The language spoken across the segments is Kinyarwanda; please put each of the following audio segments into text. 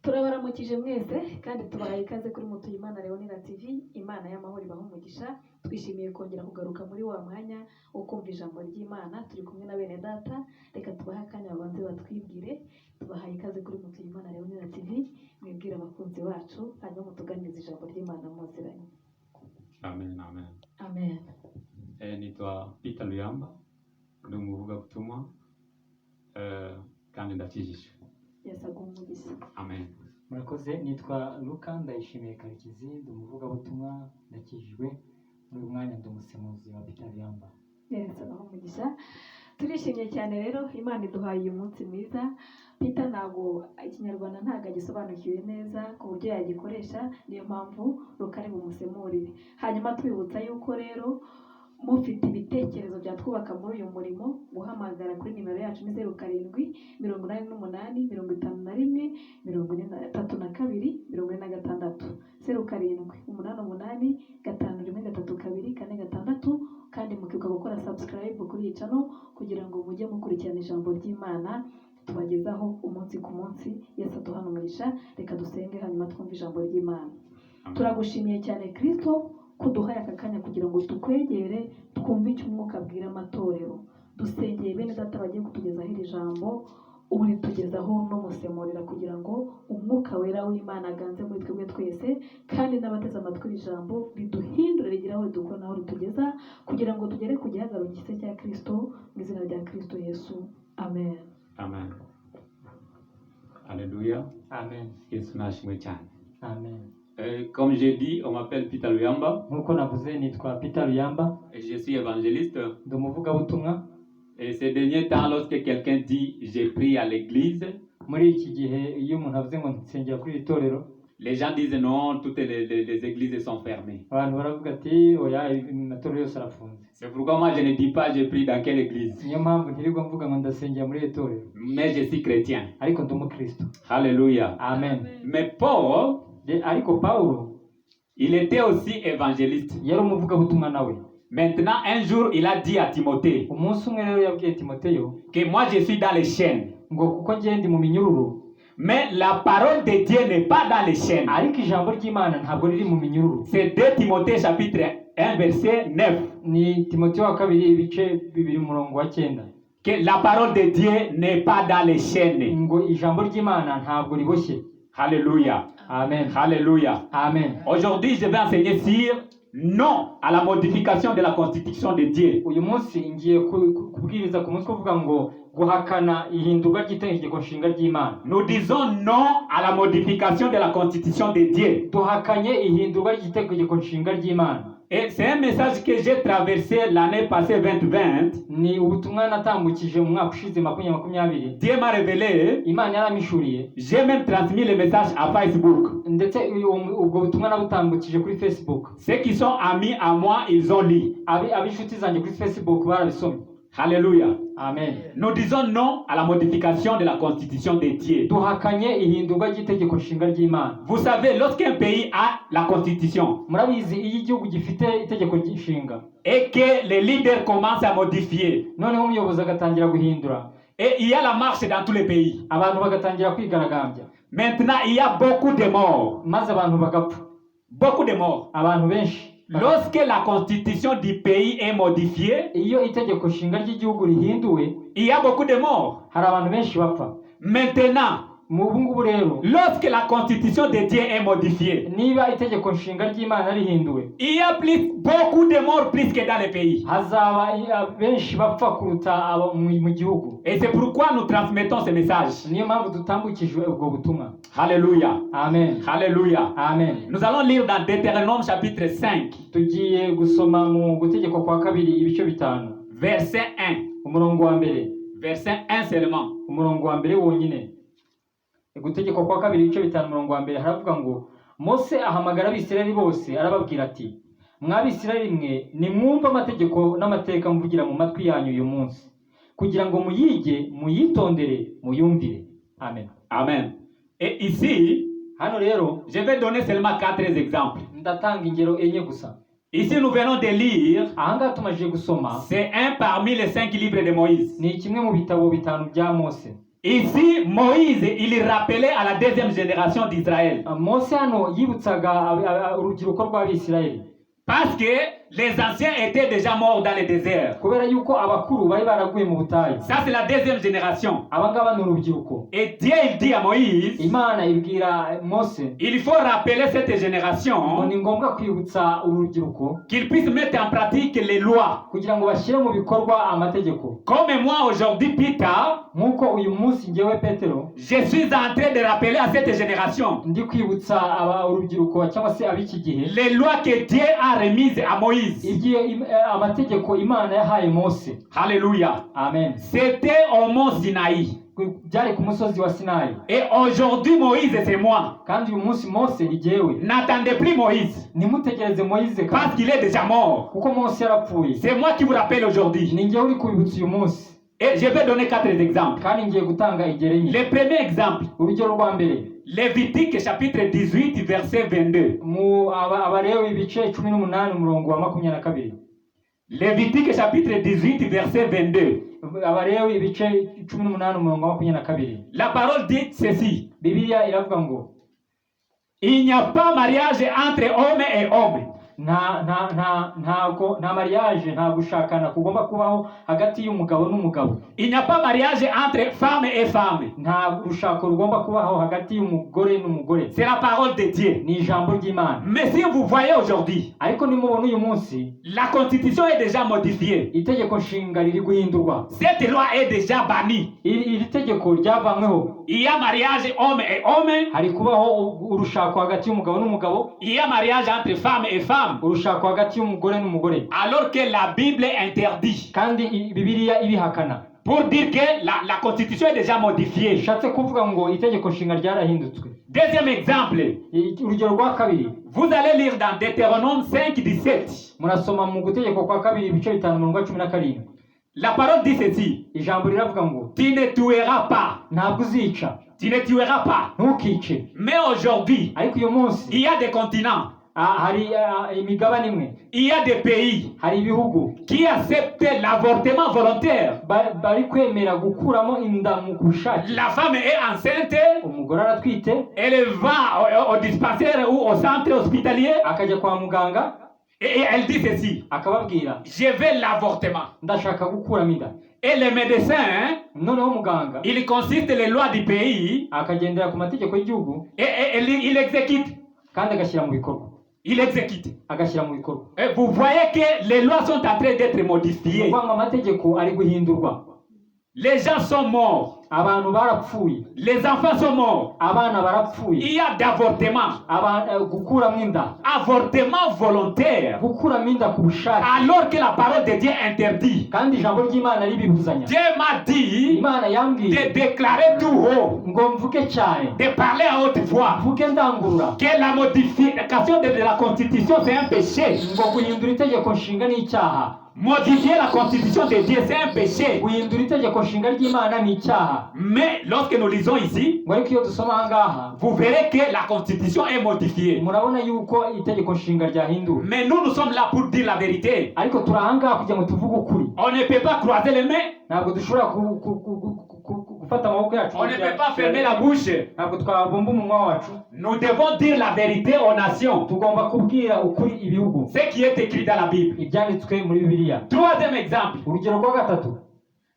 Turabaramukije mwese kandi tubahaye ikaze kuri Mutuyimana Leonina TV. Imana y'amahoro ibaha umugisha. Twishimiye kongera kugaruka muri wa mwanya wo kumva ijambo ry'Imana. Turi kumwe na bene data, reka tubahe akanya babanze batwibwire. Tubahaye ikaze kuri Mutuyimana Leonina TV, mwibwire abakunzi bacu, hanyuma mutuganirize ijambo ry'Imana muziranye. Amen, amen. Amen. Nitwa Peter Luyamba, ndi umuvugabutumwa kandi ndakijijwe. Yesu aguhe umugisha. Amen. Murakoze, nitwa Luka Ndayishimiye Karekezi, ndi umuvugabutumwa, ndakijijwe. Muri uyu mwanya ndi umusemuzi wa Peter Luyamba. Yesu abahe umugisha. Turishimye cyane rero, Imana iduhaye uyu munsi mwiza. Peter ntabwo Ikinyarwanda ntabwo agisobanukiwe neza ku buryo yagikoresha, niyo mpamvu Luka ari bumusemurire. Hanyuma tubibutsa yuko rero mufite ibitekerezo byatwubaka muri uyu murimo, guhamagara kuri nimero yacu ni 0788 51 43 46, 0788513246. Kandi mukibuka gukora subscribe kuri iyi channel kugira ngo mujye mukurikirana ijambo ry'Imana tubagezaho umunsi ku munsi. Yesu aduhana umugisha. Reka dusenge, hanyuma twumve ijambo ry'Imana. Amen. Turagushimiye cyane Kristo kuduhaye aka kanya kugira ngo tukwegere, twumve icyo Umwuka abwira amatorero. Dusengeye bene data bagiye kutugezaho iri jambo, uritugezaho n'umusemurira kugira ngo Umwuka Wera w'Imana aganze muri twebwe twese, kandi n'abateze amatwi iri jambo riduhindure, rigire aho ridukura n'aho ritugeza, kugira ngo tugere ku gihagararo gishya cya Kristo, mu izina rya Kristo Yesu, amen. Amen. Alléluia. Amen. Yesu nashimwe cyane. Amen. Comme j'ai dit, on m'appelle Peter Luyamba Nk'uko navuze, nitwa Peter Luyamba. Et je suis évangéliste. Ndi umuvugabutumwa. Et ces derniers temps, lorsque quelqu'un dit « j'ai prié à l'église », Muri iki gihe iyo umuntu avuze ngo nsengera kuri iri torero, les gens disent « non, toutes les églises sont fermées ». Abantu baravuga ati oya, amatorero yose arafunze. C'est pourquoi moi je ne dis pas « j'ai prié dans quelle église ». Niyo mpamvu ntirirwa mvuga ngo ndasengera muri iri torero. Mais je suis chrétien. Ariko ndi umukristo. Alléluia. Amen. Mais Paul, Ariko Pawulo, il était aussi évangéliste. Yari umuvugabutumwa nawe. Maintenant, un jour, il a dit à Timothée Umunsi umwe rero yabwiye Timoteyo que moi je suis dans les chaînes. Ngo kuko njye ndi mu minyururu. Mais la parole de Dieu n'est pas dans les chaînes. Ariko ijambo ry'Imana ntabwo riri mu minyururu. C'est 2 Timothée chapitre 1 verset 9. Ni Timoteyo wa kabiri ibice 2 umurongo wa 9. Que la parole de Dieu n'est pas dans les chaînes. Ngo ijambo ry'Imana ntabwo riboshye. Alléluia. Amen. Alléluia. Amen. Aujourd'hui, je vais enseigner sur non à la modification de la constitution de Dieu. Uyu munsi ngiye kubwiriza ku mutwe uvuga ngo guhakana ihindurwa ry'itegeko nshinga ry'Imana. Nous disons non à la modification de la constitution de Dieu. Duhakanye ihindurwa ry'itegeko nshinga ry'Imana. Et c'est un message que j'ai traversé l'année passée 2020. Ni ubutumwa natambukije mu mwaka ushize 2020. Dieu m'a révélé. Imana yarampishuriye. J'ai même transmis le message à Facebook. Ndetse ubwo butumwa nabutambukije kuri Facebook. Ceux qui sont amis à moi, ils ont lu. Ab'inshuti zanjye kuri Facebook barabisomye. Alléluia. Amen. Nous disons non à la modification de la constitution de Dieu. Duhakanye ihindurwa ry'itegeko nshinga ry'Imana. Vous savez, lorsqu'un pays a la constitution Murabizi, iyo igihugu gifite itegeko nshinga et que les leaders commencent à modifier, noneho umuyobozi agatangira guhindura, et il y a la marche dans tous les pays. Abantu bagatangira kwigaragambya. Maintenant, il y a beaucoup de morts. Maze abantu bagapfa. Beaucoup de morts. Abantu benshi. Lorsque la constitution du pays est modifiée, Iyo itegeko nshinga ry'igihugu rihinduwe, il y a beaucoup de morts. Hari abantu benshi bapfa. Maintenant, Mu ubu ngubu rero, lorsque la constitution de Dieu est modifiée, niba itegeko nshinga ry'Imana rihinduwe, il y a plus, beaucoup de morts plus que dans les pays. Hazaba benshi bapfa kuruta mu gihugu. Et c'est pourquoi nous transmettons ce message. Niyo mpamvu dutambukije ubwo butumwa. Alléluia. Amen. Alléluia. Amen. Nous allons lire dans Deutéronome chapitre 5, Tugiye gusoma mu Gutegeko kwa kabiri ibice 5, verset 1. umurongo wa mbere. Verset 1 seulement. Umurongo wa mbere wonyine. Gutegekwa kwa kabiri ibice 5 umurongo wa mbere haravuga ngo Mose ahamagara Abisirayeli bose arababwira ati mwa Bisirayeli mwe, nimwumve amategeko n'amateka mvugira mu matwi yanyu uyu munsi kugira ngo muyige, muyitondere, muyumvire. Amen. Amen. Et ici, Hano rero, je vais donner seulement quatre exemples. Ndatanga ingero enye gusa. Ici, nous venons de lire, Ahangaha tumajije gusoma, c'est un parmi les cinq livres de Moïse. Ni kimwe mu bitabo 5 bya Mose. Ici, Moïse, il rappelait à la deuxième génération d'Israël. Mose hano yibutsaga urubyiruko rw'Abisirayeli. Parce que les anciens étaient déjà morts dans le désert. Kubera yuko abakuru bari baraguye mu butayu. Ça, c'est la deuxième génération. Aba ngaba ni urubyiruko. Et Dieu, il dit à Moïse, Imana ibwira Mose il faut rappeler cette ngo génération ni ngombwa kwibutsa uru rubyiruko qu'ils puissent mettre en pratique les lois. Kugira ngo bashyire mu bikorwa amategeko. Comme moi aujourd'hui, Peter, Nk'uko uyu munsi ngewe Petero je suis en train de rappeler à cette génération ndi kwibutsa aba urubyiruko cyangwa se ab'iki gihe les lois que Dieu a remises à Moïse. Ibyo amategeko Imana yahaye Mose. Alléluia. Amen. C'était au mont Sinaï. Byari ku musozi wa Sinayi. Et aujourd'hui, Moïse, c'est moi. Kandi uyu munsi Mose ni jyewe. N'attendez plus Moïse, Ntimutegereze Moyize kandi parce qu'il est déjà mort. Kuko Mose yarapfuye. C'est moi qui vous rappelle aujourd'hui. Ni njyewe uri kubibutsa uyu munsi. Et je vais donner quatre exemples. Kandi ngiye gutanga ingero enye. Le premier exemple, Urugero rwa mbere, Lévitique chapitre 18, verset 22. Mu Abalewi ibice 18 umurongo wa 22. Lévitique chapitre 18, verset 22. Abalewi ibice 18 umurongo wa 22. La parole dit ceci. Bibiliya iravuga ngo Il n'y a pas mariage entre homme et homme. Nta nta nta ntabwo nta mariage, nta gushakana kugomba kubaho hagati y'umugabo n'umugabo. Il n'y a pas mariage entre femme et femme. Nta rushako rugomba kubaho hagati y'umugore n'umugore. C'est la parole de Dieu. Ni ijambo ry'Imana. Mais si vous voyez aujourd'hui, Ariko nimubona uyu munsi, la constitution est déjà modifiée. Itegeko nshinga riri guhindurwa. Cette loi est déjà bannie. Iri tegeko ryavanyweho. Il y a mariage homme et homme. Hari kubaho urushako hagati y'umugabo n'umugabo. Il y a mariage entre femme et femme. Urushako hagati y'umugore n'umugore. Alors que la Bible interdit. Kandi Bibiliya ibihakana. Pour dire que la constitution est déjà modifiée. Bishatse kuvuga ngo itegeko nshinga ryarahindutswe. Deuxième exemple, Urugero rwa kabiri, vous allez lire dans Deutéronome 5, 17. Murasoma mu Gutegeko kwa Kabiri ibice 5 umurongo wa 17. La parole dit ceci. Ijambo riravuga ngo Tu ne tueras pas. Ntabwo uzica. Tu ne tueras pas. Ntukice. Mais aujourd'hui, Ariko uyu munsi, il y a des continents, hari imigabane imwe, il y a des pays hari ibihugu qui acceptent l'avortement volontaire. Bari kwemera gukuramo inda mu bushake. La femme est enceinte, Umugore aratwite, elle va au dispensaire ou au centre hospitalier akajya kwa muganga, et elle dit ceci: akababwira Je veux l'avortement. Ndashaka gukuramo inda. Et le médecin, hein, Noneho muganga il consiste les lois du pays akagendera ku mategeko y'igihugu et il exécute. Kandi agashyira mu bikorwa. Il exécute. Agashyira mu bikorwa. Et vous voyez que les lois sont en train d'être Ni modifiées. ukuvuga ngo amategeko ari guhindurwa. Les gens sont morts. Abantu barapfuye. Les enfants sont morts. Abana barapfuye. Il y a d'avortement. Gukuramo inda. Avortement volontaire. Gukuramo inda ku bushake. Alors que la parole de Dieu interdit. Kandi ijambo ry'Imana ribibuzanya. Dieu m'a dit Imana yambwiye de déclarer tout haut, ngo mvuge cyane, de parler à haute voix, mvuge ndangurura que la modification de la constitution, c'est un péché. Ngo guhindura itegeko nshinga ni icyaha. Modifier la constitution de Dieu, c'est un péché. Guhindura itegeko nshinga ry'Imana ni icyaha. Mais lorsque nous lisons ici, Ngo ariko iyo dusoma aha ngaha, vous verrez que la constitution est modifiée. Murabona yuko itegeko nshinga ryahinduwe. Mais nous, nous sommes là pour dire la vérité. Ariko turi aha ngaha kugira ngo tuvuge ukuri. On ne peut pas croiser les mains, Ntabwo dushobora gufata amaboko yacu. On ne peut pas fermer la bouche. Ntabwo twabumba umunwa wacu. Nous devons dire la vérité aux nations. Tugomba kubwira ukuri ibihugu. Ce qui est écrit dans la Bible. Ibyanditswe muri Bibiliya. Troisième exemple, Urugero rwa gatatu,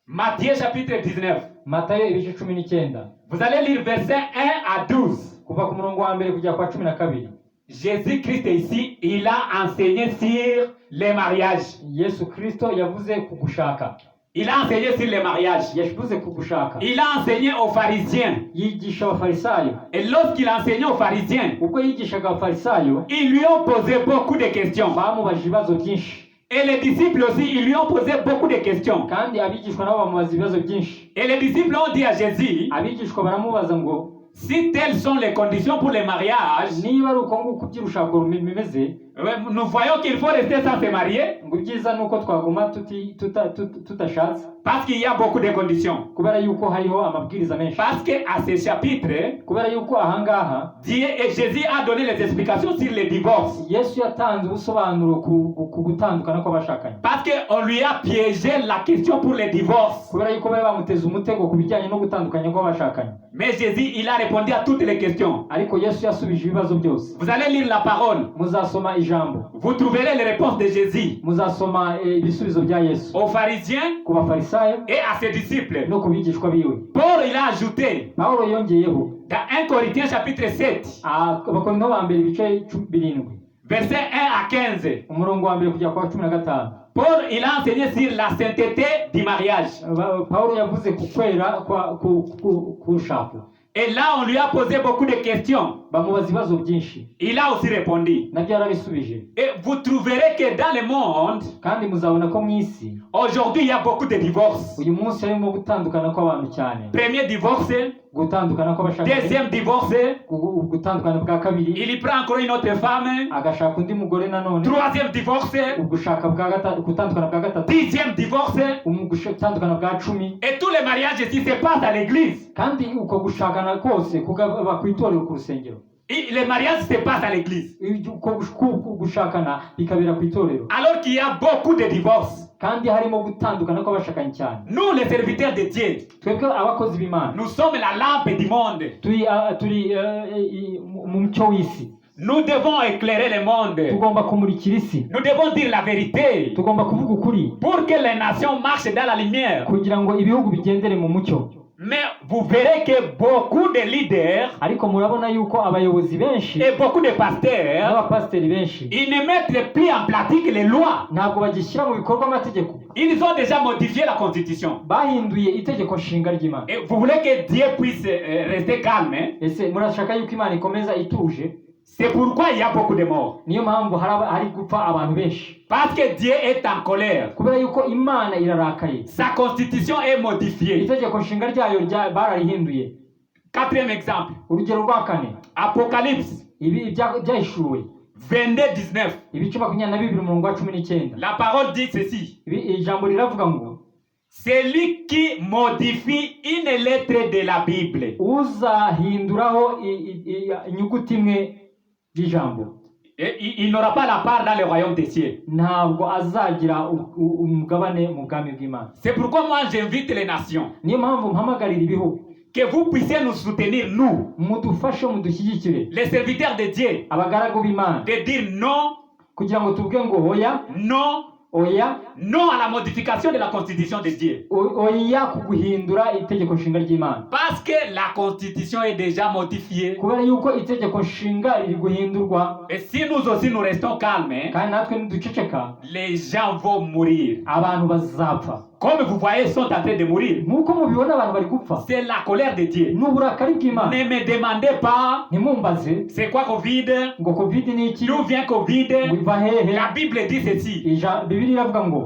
Matthieu chapitre 19. Matayo ibice 19. Vous allez lire versets 1 à 12. Kuva ku murongo wa mbere kugera kwa 12. Jésus-Christ ici, il a enseigné sur les mariages. Yesu Kristo yavuze ku gushaka. Il a enseigné sur les mariages. Yavuze ku gushaka. Il a enseigné aux pharisiens. Yigisha Abafarisayo. Et lorsqu'il a enseigné aux pharisiens, Ubwo yigishaga Abafarisayo, ils lui ont posé beaucoup de questions. Bamubajije ibibazo byinshi. Et les disciples aussi, ils lui ont posé beaucoup de questions. Kandi abigishwa nabo bamubaza ibibazo byinshi. Et les disciples ont dit à Jésus, Abigishwa baramubaza ngo si telles sont les conditions pour les mariages, niba ari uko nguko iby'urushako bimeze, Ouais, nous voyons qu'il faut rester sans se marier Ngo ibyiza ni uko twaguma tudashatse parce qu'il y a beaucoup de conditions. Kubera yuko hariho amabwiriza menshi. Parce qu'à ce chapitre, Kubera yuko ahangaha Dieu et Jésus a donné les explications sur le divorce. Yesu yatanze ubusobanuro ku gutandukana kw'abashakanye. Parce qu'on lui a piégé la question pour le divorce. Kubera yuko bari bamuteze umutego ku bijyanye no gutandukanya kw'abashakanye. Mais Jésus, il a répondu à toutes les questions. Ariko Yesu yasubije ibibazo byose. Vous allez lire la parole. Muzasoma ijambo. Vous trouverez les réponses de Jésus Muzasoma ibisubizo bya Yesu aux pharisiens ku bafarisayo et à ses disciples. No ku bigishwa biwe. Paul, il a ajouté Pawulo yongeyeho dans 1 Corinthiens chapitre 7, Abakorinto ba mbere ibice 7 versets 1 à 15. Umurongo wa mbere kugera ku wa 15. Paul, il a enseigné sur la sainteté du mariage. Pawulo yavuze ku kwera kwa ku rushako. Et là, on lui a posé beaucoup de questions. Bamubaza ibibazo byinshi. Il a aussi répondu. Nabyo yarabisubije. Et vous trouverez que dans le monde, Kandi muzabona ko mu isi aujourd'hui, il y a beaucoup de divorces. Uyu munsi harimo gutandukana kw'abantu cyane. Premier divorce, Gutandukana kw'abashakanye deuxième divorce, gutandukana bwa kabiri il y prend encore une autre femme. Agashaka undi mugore nanone. Troisième divorce, Ugushaka bwa gatatu gutandukana bwa gatatu 10e divorce. Gutandukana bwa 10. Et tous les mariages ici se passent à l'église. Kandi uko gushakana kose kugaba ku itorero ku rusengero. Et les mariages se passent à l'église. Ibyo- uko gushakana bikabera ku itorero. Alors qu'il y a beaucoup de divorces. Kandi harimo gutandukana kw'abashakanye cyane. Nous, les serviteurs de Dieu, Twebwe abakozi b'Imana nous sommes la lampe du monde. turi mu mucyo w'isi. Nous devons éclairer le monde. Tugomba kumurikira isi. Nous devons dire la vérité Tugomba kuvuga ukuri pour que les nations marchent dans la lumière. Kugira ngo ibihugu bigendere mu mucyo. Mais vous verrez que beaucoup de leaders Ariko murabona yuko abayobozi benshi et beaucoup de pasteurs, n'abapasiteri benshi ils ne mettent plus en pratique les lois. Ntabwo bagishyira mu bikorwa amategeko. Ils ont déjà modifié la constitution. Bahinduye itegeko nshinga ry'Imana. Et vous voulez que Dieu puisse rester calme, hein? Ese murashaka yuko Imana ikomeza ituje? C'est pourquoi il y a beaucoup de morts. Niyo mpamvu hari gupfa abantu benshi. Parce que Dieu est en colère. Kubera yuko Imana irarakaye. Sa constitution est modifiée. Itegeko nshinga ryayo bararihinduye. Quatrième exemple, Urugero rwa kane Apocalypse ibi Ibyahishuwe 22, 19. ibice 22 umurongo wa 19. La parole dit ceci. Ijambo riravuga ngo Celui qui modifie une lettre de la Bible. Uzahinduraho inyuguti imwe y'ijambo Et il n'aura pas la part dans le royaume des cieux. Ntabwo azagira umugabane mu bwami bw'Imana. C'est pourquoi moi j'invite les nations Niyo mpamvu mpamagarira ibihugu que vous puissiez nous soutenir, nous, mudufashe mudushyigikire les serviteurs de Dieu, abagaragu b'Imana de dire non, kugira ngo tuvuge ngo oya non, oya non à la modification de la constitution de Dieu. Oya ku guhindura itegeko nshinga ry'Imana. Parce que la constitution est déjà modifiée. Kubera yuko itegeko nshinga riri guhindurwa. Et si nous aussi nous restons calmes, hein, Kandi natwe niduceceka les gens vont mourir. Abantu bazapfa. Comme vous voyez, ils sont en train de mourir. Nk'uko mubibona abantu bari gupfa. C'est la colère de Dieu. Ni uburakari bw'Imana. Ne me demandez pas Ntimumbaze c'est quoi Covid, ngo Covid ni iki d'où vient Covid. Ngo iva hehe. La Bible dit ceci. Bibiliya iravuga ngo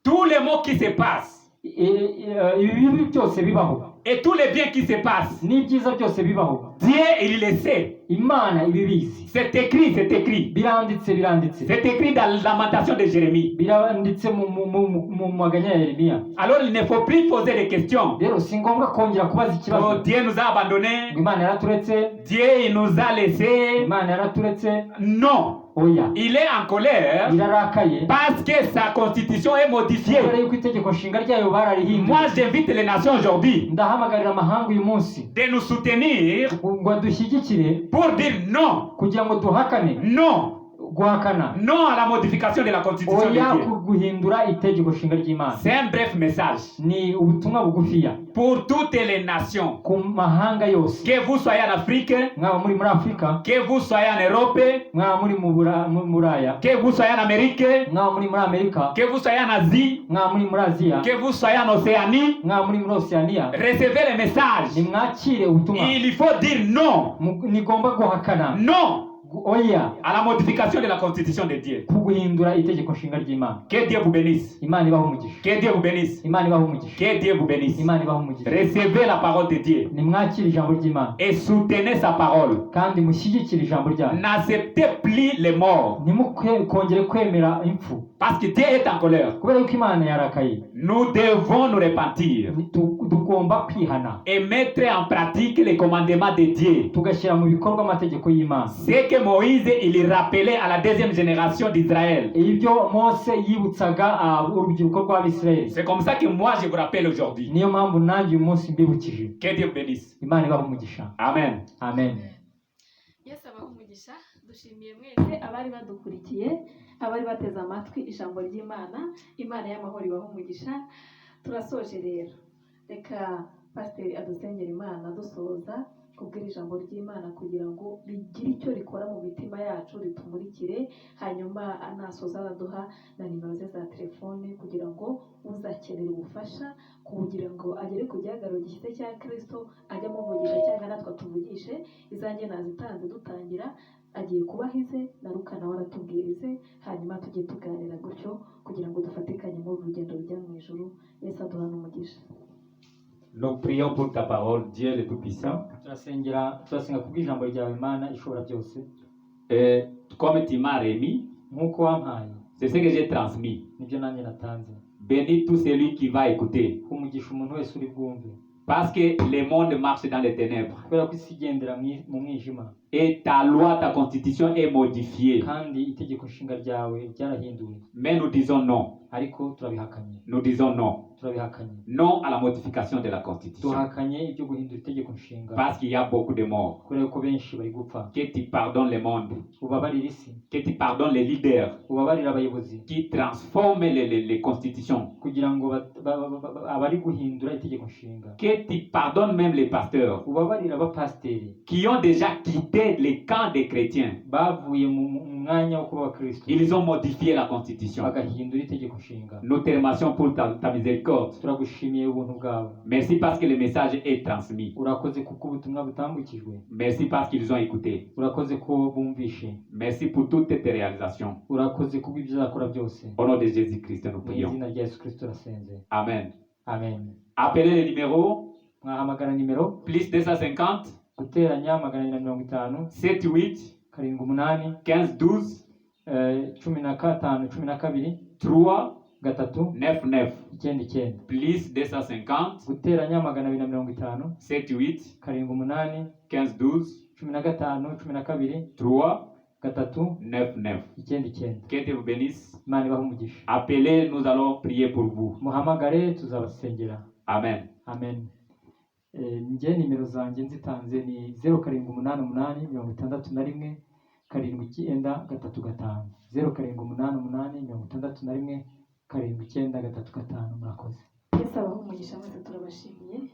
Tous les maux qui se passent ibi bibi byose bibaho et tous les biens qui se passent, n'ibyiza byose bibaho Dieu, il le sait. Imana ibibizi. C'est écrit, c'est écrit. Biranditse biranditse. C'est écrit dans la Lamentation de Jérémie. Biranditse mu maganya ya Yeremiya. Alors il ne faut plus poser des questions. Rero si ngombwa kongera kubaza ikibazo. Oh, Dieu nous a abandonnés. Ngo Imana yaraturetse. Dieu, il nous a laissés. Imana yaraturetse. Non. Oya. Il est en colère Irarakaye parce que sa constitution est modifiée. Kubera yuko itegeko nshinga ryayo bararihinduye. Moi, j'invite les nations aujourd'hui Ndahamagarira amahanga uyu munsi de nous soutenir ngo adushyigikire pour dire non, kugira ngo duhakane non, guhakana non à la modification de la constitution de oya Dieu. Ku guhindura itegeko nshinga ry'Imana. C'est un bref message Ni ubutumwa bugufiya pour toutes les nations. Ku mahanga yose. Que vous soyez en Afrique, Mwaba muri muri Afurika que vous soyez en Europe, mwaba muri mu Buraya que vous soyez en Amérique, mwaba muri muri Amerika que vous soyez en Asie, mwaba muri muri Aziya que vous soyez en Océanie, mwaba muri muri Oceania recevez le message. Nimwakire ubutumwa. Il faut dire non, Nigomba guhakana non. Oya à la modification de la constitution de Dieu. Ku guhindura itegeko nshinga ry'Imana. Que Dieu vous bénisse. Imana ibahe umugisha. Que Dieu vous bénisse. Imana ibahe umugisha. Que Dieu vous bénisse. Imana ibahe umugisha. Recevez la parole de Dieu Nimwakire ijambo ry'Imana et soutenez sa parole. Kandi mushyigikire ijambo ryayo. N'acceptez plus les morts Ntimukongere kwemera impfu parce que Dieu est en colère. Kubera yuko Imana yarakaye. Nous devons nous repentir Tugomba kwihana et mettre en pratique les commandements de Dieu. Tugashyira mu bikorwa amategeko y'Imana. Ce que Moïse il rappelait à la deuxième génération d'Israël. Ibyo Mose yibutsaga urubyiruko rw'Abisirayeli. C'est comme ça que moi je vous rappelle aujourd'hui. Niyo mpamvu nanjye uyu munsi mbibukije. Que Dieu vous bénisse. Imana ibahe umugisha. Amen. Amen. Yesu abahe umugisha. Dushimiye mwese abari badukurikiye, abari bateze amatwi ijambo ry'Imana. Imana y'amahoro ibahe umugisha. Turasoje rero, reka pasiteri adusengera Imana dusoza kubwira ijambo ry'Imana kugira ngo rigire icyo rikora mu mitima yacu, ritumurikire. Hanyuma anasoza araduha na nimero ze za telefone kugira ngo uzakenera ubufasha kugira ngo agere ku gihagararo gishyitse cya Kirisito ajye amuvugisha cyangwa natwe atuvugishe. Izanjye nazitanze dutangira, agiye kubaha ize, na Ruka nawe aratubwira ize, hanyuma tujye tuganira gutyo kugira ngo dufatikanye muri uru rugendo rujya mu ijuru. Yesu aduhane umugisha. Nous prions pour ta parole, Dieu le Tout-Puissant. Turasengera, turasenga kubw'ijambo ryawe, Imana ishobora byose. Et comme tu m'as remis, Nk'uko wampaye c'est ce que j'ai transmis. Nibyo nanjye natanze. Bénis tout celui qui va écouter. Umugisha umuntu wese uri bwumve. Parce que le monde marche dans les ténèbres. Kubera ko isi igendera mu mwijima. Et ta loi, ta constitution est modifiée. Kandi itegeko nshinga ryawe ryarahinduwe. Mais nous disons non. Ariko turabihakanye. Nous disons non. Turabihakanye. Non à la modification de la constitution. Duhakanye ibyo guhindura itegeko nshinga. Parce qu'il y a beaucoup de morts. Kubera ko benshi bari gupfa. Que tu pardonnes le monde. Ubabarire isi. Que tu pardonnes les leaders Ubabarire abayobozi qui transforment les constitutions. Kugira ngo abari guhindura itegeko nshinga. Que tu pardonnes même les pasteurs Ubabarire abapasiteri qui ont déjà quitté les camps des chrétiens. Bavuye mu mwanya wo kuba abakristo Ils ont modifié la constitution. Bagahindura itegeko nshinga. Nous te remercions pour ta miséricorde. Turagushimiye ubuntu bwawe. Merci parce que le message est transmis. Urakoze kuko ubutumwa butambukijwe. Merci parce qu'ils ont écouté. Urakoze ko bumvishe. Merci pour toutes tes réalisations. Urakoze kubw'ibyo uzakora byose. Au nom de Jésus-Christ, nous Mu prions. izina rya Yesu Kristo turasenze. Amen. Amen. Appelez le numéro Mwahamagara nimero plus 250 guteranya 250 78 78 15 12 15 12 3 3 9 9. 99. Plus 250 Guteranya 250 78 78 15 12 15 12 3 3 9 9. 99. Que Dieu vous bénisse. Imana ibahe umugisha. Appelez, nous allons prier pour vous. Muhamagare tuzabasengera. Amen. Amen. Njye nimero zanjye nzitanze ni 0788 61 79 35, 0788 61 79 35. Murakoze. Yesu abahe umugisha mwese, turabashimiye.